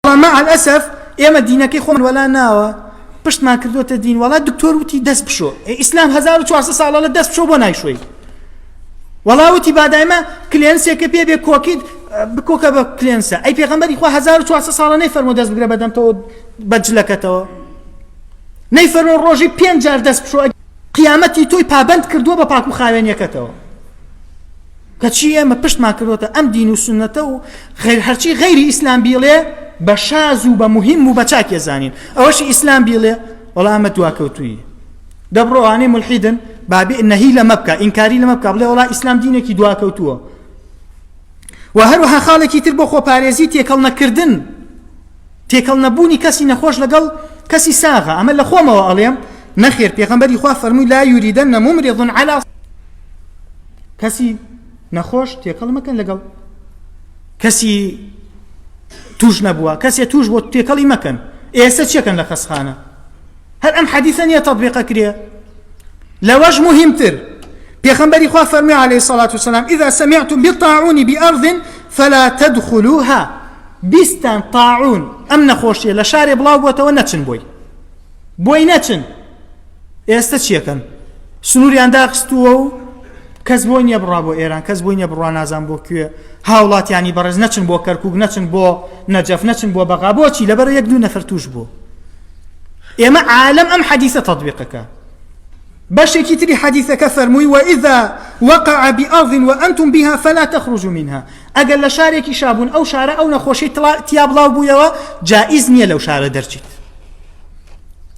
بەڵام مع الاسف ئێمە دینەکەی خۆمان وەلا ناوە پشتمان کردوتە دین وەڵا دکتۆر وتی دەست بشۆ ئیسلام 1400 ساڵە لە دەست بشۆ بۆ نایشۆی وەڵا وتی با دایمە کلێنسێکە پێ بێ کۆکیت بکۆکە بە کلێنسە ئەی پێغەمبەری خوا 1400 ساڵە نەیفەرموو دەست بگرە بەدەمتەوە بە جلەکەتەوە نەیفەرموو ڕۆژی پێنج جار دەست بشۆ قیامەتی تۆی پابند کردووە بە پاک و خاوێنیەکەتەوە کەچی ئێمە پشتمان کردوتە ئەم دین و سنەتە و غیر هەرچی غەیری ئیسلام بیڵێ بە شاز و بە مهم و بە چاکێ زانین ئەوەشی ئیسلام بیڵێ وەڵا ئەمە دواکەوتوویی دەبڕۆ ئەوانەی مولحیدن با بێ نەهی لەمە بکە ئینکاری لەمە بکە بڵێ وەڵا ئیسلام دینێکی دواکەوتووە و هەروەها خاڵێکی تر بۆ خۆپارێزی تێکەڵ نەکردن تێکەڵ نەبوونی کەسی نەخۆش لەگەڵ کەسی ساغە ئەمە لە خۆمەوە ئەڵێم نەخێر پێغەمبەری خوا فەرمووی لا يريدن ممرض على کەسی نەخۆش تێکەڵ مەکەن لەگەڵ کەسی توش نەبووە کەسێ توش بۆ تێکەڵی مەکەن ئێستا چیەکەن لە خەسخانە هەر ئەم حەدیثە نییە تەطبیق ئەکرێ لەوەش مهمتر پێخەمبەری خوا فەرمی عليه الصلاة والسلام إذا سمعتم بالطاعون بأرض فلا تدخلوها بیستان طاعون ئەم نەخۆشیە لە شارێ بڵاو بۆتەوە نەچن بۆی بۆی نەچن ئێستا چیەکەن سنووریان داخستووە و کەس بۆی نییە بڕا بۆ ئێران کەس بۆی نییە بڕوا نازان بۆ کوێ هاوڵاتیانی بەڕێز نەچن بۆ کەرکک نەچن بۆ نەجەف نەچن بۆ بەغا بۆچی لەبەر یەک دوو نەفەر توش بوو ئێمە عالەم ئەم حەدیثە تەطبیقەکە بەشێکی تری حەدیثەکە فەرمووی وإذا وقع بأرض وأنتم بها فلا تخرجوا منها ئەگەر لە شارێکی شابوون ئەو شارە ئەو نەخۆشی تیا بڵاو بوویەوە جائز نییە لەو شارە دەرچیت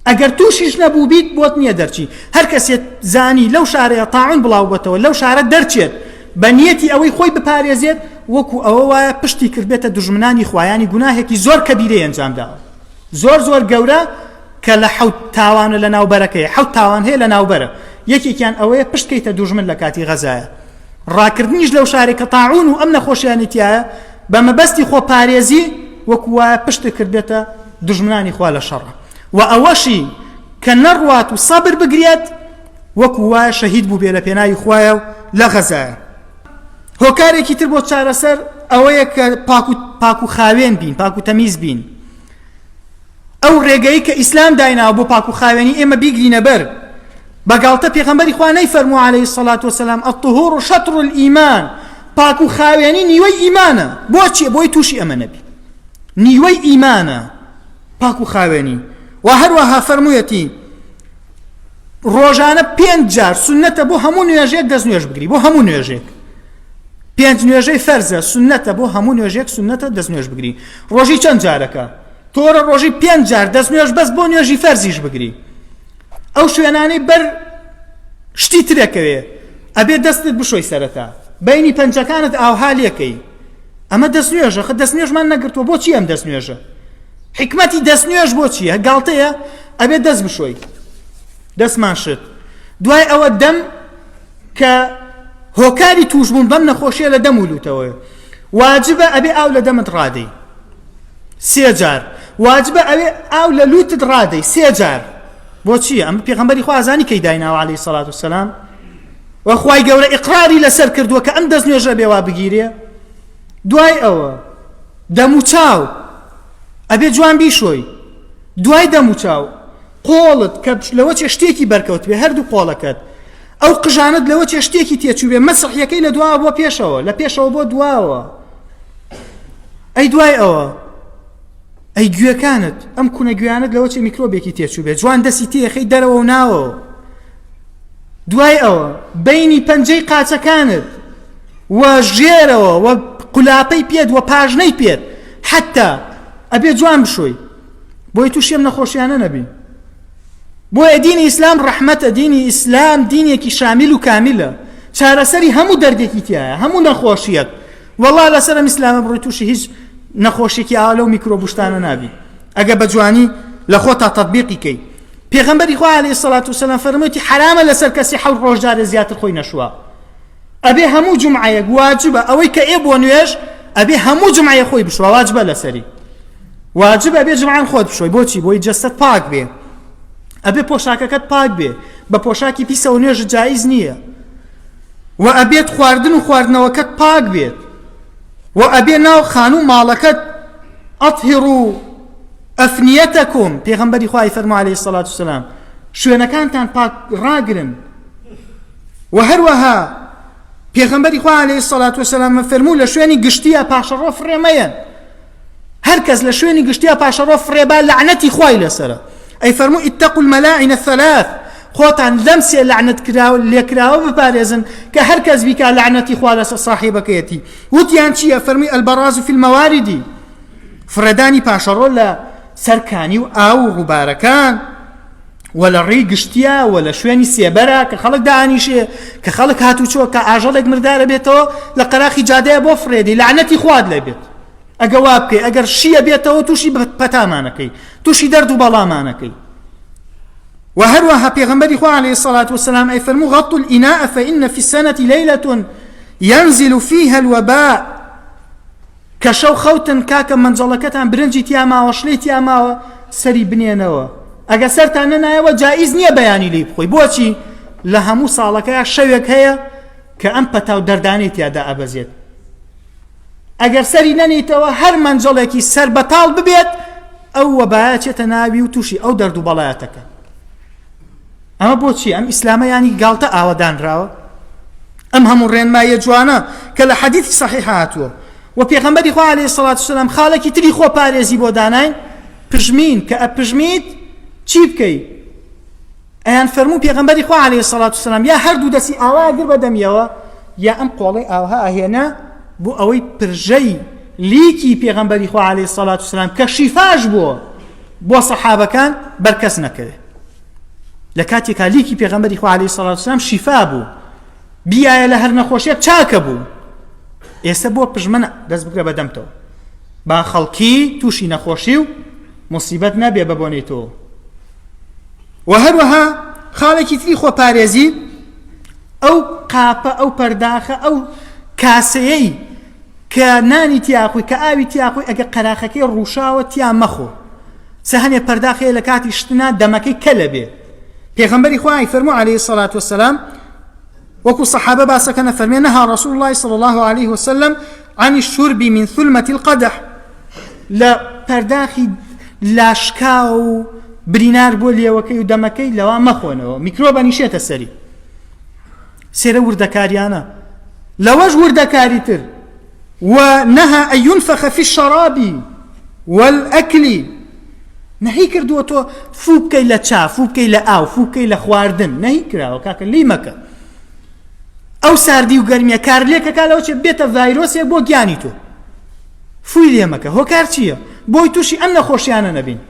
ئەگەر تووشیش نەبوو بیت بۆت نییە دەرچی هەر کەسێت زانی لەو شارەیە تاعون بڵاو بۆتەوە لەو شارە دەرچێت بە نیەتی ئەوەی خۆی بپارێزێت وەکو ئەوە وایە پشتی کردبێتە دوژمنانی خوایانی گوناهێکی زۆر کەبیرەی ئەنجام داوە زۆر زۆر گەورە کە لە حەوت تاوانە لە ناوبەرەکەی حەوت تاوان هەیە لە ناوبەرە یەکێکیان ئەوەیە پشت کەیتە دوژمن لە کاتی غەزایە ڕاکردنیش لەو شارێک کە تاعون و ئەم نەخۆشیانی تایە بە مەبەستی خۆپارێزی وەکو وایە پشت کردبێتە دوژمنانی خوا لە شەڕە و ئەوەشی کە نەڕوات و سەبر بگرێت وەکو وایە شەهید بوو بێ لە پێناوی خوایە و لە غەزایە هۆکارێکی تر بۆ چارەسەر ئەوەیە کە پاک و پاک و خاوێن بین پاک و تەمیز بین ئەو ڕێگەی کە ئیسلام دایناوە بۆ پاک و خاوێنی ئێمە بیگرینە بەر بەگاڵتە پێغەمبەری خوا نەیفەرموو عەلەیهی سەڵات وەسەلام الطهور شطر الایمان پاک و خاوێنی نیوەی ئیمانە بۆچی بۆی تووشی ئەمە نەبی نیوەی ئیمانە پاک و خاوێنی و هەروەها فەرموویەتی ڕۆژانە پێنج جار سونەتە بۆ هەموو نوێژێک دەست نوێژ بگری بۆ هەموو نوێژێک پێنج نوێژەی فەرزە سونەتە بۆ هەموو نوێژێک سونەتە دەست نوێژ بگری ڕۆژی چەند جارەکە تۆرە ڕۆژی پێنج جار دەست نوێژ بەس بۆ نوێژی فەرزیش بگری ئەو شوێنانەی بەر شتی ترەکەوێ ئەبێ دەستت بشۆی سەرەتا بینی پەنجەکانت ئاوها لێکەی ئەمە دەست نوێژە خە دەست نوێژمان نەگرتووە بۆچی ئەم دەست نوێژە حیکمەتی دەست نوێژ بۆ چییە گاڵتەیە ئەبێ دەست بشۆی دەستمان شت دوای ئەوە دەم کە هۆکاری توشبوون بەم نەخۆشیە لە دەم و لوتەوەیە واجبە ئەبێ ئاو لە دەمت ڕادەی سێ جار واجبە ئەوێ ئاو لە لوتت ڕادەی سێ جار بۆچی ئەم پێغەمبەری خوا زانی کەی دایناوە عەلەیهی سەڵات وسەلام و خوای گەورە ئیقراری لەسەر کردووە کە ئەم دەست نوێژە بێوا بگیرێ دوای ئەوە دەموچاو ئەبێ جوان بیشۆی دوای دەموچاو قۆڵت کە لەوە چێ شتێکی بەرکەوت بێ هەردوو قۆڵەکەت ئەو قژانت لەوە چێ شتێکی تێچوو بێ مەسحیەکەی لە دواوە بۆ پێشەوە لە پێشەوە بۆ دواوە ئەی دوای ئەوە ئەی گوێکانت ئەم کونە گویانت لەوە چێ میکرۆبێکی تێچوو بێ جوان دەستی تێخەی دەرەوە و ناوەوە دوای ئەوە بینی پەنجەی قاچەکانت و ژێرەوە و قولاپەی پێت و پاژنەی پێت حتا ئەبێ جوان بشۆی بۆی تووشی ئەم نەخۆشیانە نەبی بۆیە دینی ئیسلام ڕەحمەتە دینی ئیسلام دینێکی شامیل و کامیلە چارەسەری هەموو دەردێکی تایە هەموو نەخۆشیەک وەڵا لەسەر ئەم ئیسلامە بڕۆی تووشی هیچ نەخۆشیێکی ئاوا لەو میکرۆبوشتانە نابی ئەگە بە جوانی لە خۆتا تەطبیقی کەی پێغەمبەری خوا عەلەیهی سەڵات وسەلام فەرموویەتی حەرامە لەسەر کەسی حەوت ڕۆژ جارێ زیاتر خۆی نەشوە ئەبێ هەموو جومعەیەک واجبە ئەوەی کە ئێ بۆ نوێژ ئەبێ هەموو جومعەیە خۆی بشوە واجبە لەسەری واجب ئەبێ جومعان خۆت بشۆی بۆچی بۆی جەستەت پاک بێ ئەبێ پۆشاکەکەت پاک بێ بە پۆشاکی پیسەوە نوێژت جایز نییە و ئەبێت خواردن و خواردنەوەکەت پاک بێت و ئەبێ ناو خانوو ماڵەکەت. اطهروا افنیتکم، پێغەمبەری خوا ئەیفەرموو علیە الصلوة والسلام شوێنەکانتان پاک ڕاگرن. و هەروەها پێغەمبەری خوا علیە الصلوة والسلام فەرموو لە شوێنی گشتیە پاشەڕۆ فڕێ مەیەن. هەر کەس لە شوێنی گشتیا پاشەڕۆ فڕێبا لەعنەتی خوای لەسەرە. ئەی فەرموو اتقوا الملاعن الثلاث، خۆتان لەم سێ لەعنەت کراوە لێکراوە بپارێزن کە هەر کەس بیکا لەعنەتی خوا لەسەر ساحێبەکەیەتی. وتیان چییە؟ فەرمووی البراز فی الموارد، فڕێدانی پاشەڕۆ لە سەر کانی و ئاو و ڕووبارەکان و لە ڕێی گشتیا و لە شوێنی سێبەرە کە خەڵک دانیشێ کە خەڵک هاتوچۆ کە ئاژەڵێک مردارە بێتەوە لە قەراخی جادەیە بۆ فڕێدی لەعنەتی خوات لێ بێت ئەگە وا بکەی ئەگەر شیە بێتەوە تووشی پەتامانەکەی تووشی دەرد و بەڵامانەکەی و هەروەها پێغەمبەری خوا علیه الصلاة والسلام ئەی فەرموو غطوا الإناء فإن في السنة ليلة ينزل فيها الوباء کە شەو خەوتن کاکە مەنجەڵەکەتان برنجی تیا ماوە شلەی تیا ماوە سەری بنێنەوە ئەگە سەرتان نەنایەوە جائیز نییە بەیانی لی بخۆی بۆچی لە هەموو ساڵەکەیا شەوێک هەیە کە ئەم پەتا و دەردانەی تیادا ئەبەزێت ئەگەر سەری نەنیتەوە هەر مەنجەڵێکی سەر بەتاڵ ببێت ئەو وەبایە چێتە ناوی و تووشی ئەو دەرد و بەڵایەتەکە ئەمە بۆچی ئەم ئیسلامە ینی گاڵتە ئاوەدانراوە ئەم هەموو ڕێنماییە جوانە کە لە حەدیثی صحیح هاتووە و پێغەمبەری خوا علیه الصلاة والسلام خاڵێکی تری خۆ پارێزی بۆ داناین پژمین کە ئەپژمیت چی بکەی ئەیان فەرموو پێغەمبەری خوا علیه الصلاة والسلام یا هەردوو دەستی ئاوا گر بە دەمیەوە یا ئەم قۆڵەی ئاوها ئەهێنا بۆ ئەوەی پرژەی لیکی پێغەمبەری خوا علیه الصلاة والسلام کە شیفاش بووە بۆ سەحابەکان بەر کەس نەکەوێت لە کاتێکا لیکی پێغەمبەری خوا علیه الصلاة والسلام شیفا بوو بیایە لە هەر نەخۆشیەک چاکە بوو ئێستا بۆ پژمەنە دەست بگرە بە دەمتەوە با خەڵکی تووشی نەخۆشی و مصیبەت نەبێ بە بۆنەی تۆ و هەروەها خاڵێکی تری خۆپارێزی ئەو قاپە ئەو پەرداخە ئەو کاسەیەی کە نانی تیاخۆی کە ئاوی تیاخۆی ئەگە قەراخەکەی ڕوشاوە تیا مەخۆ سە هەنێ پەرداخ هەیە لە کاتی شتنا دەمەکەی کەلە بێ پێغەمبەری خوای فەرموو عەلەیهی سەلات وەسەلام وەکو سەحابە باسەکەنە فەرمێ نەها رسول الله صلی الله عليه وسلم عن الشرب من ثلمة القدح لە پەرداخی لاشکاو و برینار بۆ لێوەکەی و دەمەکەی لەوا مەخۆنەوە میکرۆبە نیشێتە سەری سێرە وردەکاریانە لەوەش وردەکاری تر ونهى أن ينفخ في الشراب والأكل نەهی کردووە تۆ فوو بکەی لە چا فوو بکەی لە ئاو فوو بکەی لە خواردن نەهی کراوە کاکە لی مەکە ئەو ساردی و گەرمیە کارلێکەکە لەوە چێ بێتە ڤایرۆسێک بۆ گیانی تۆ فووی لێ مەکە هۆکار چییە بۆی تووشی ئەم نەخۆشیانە نەبین.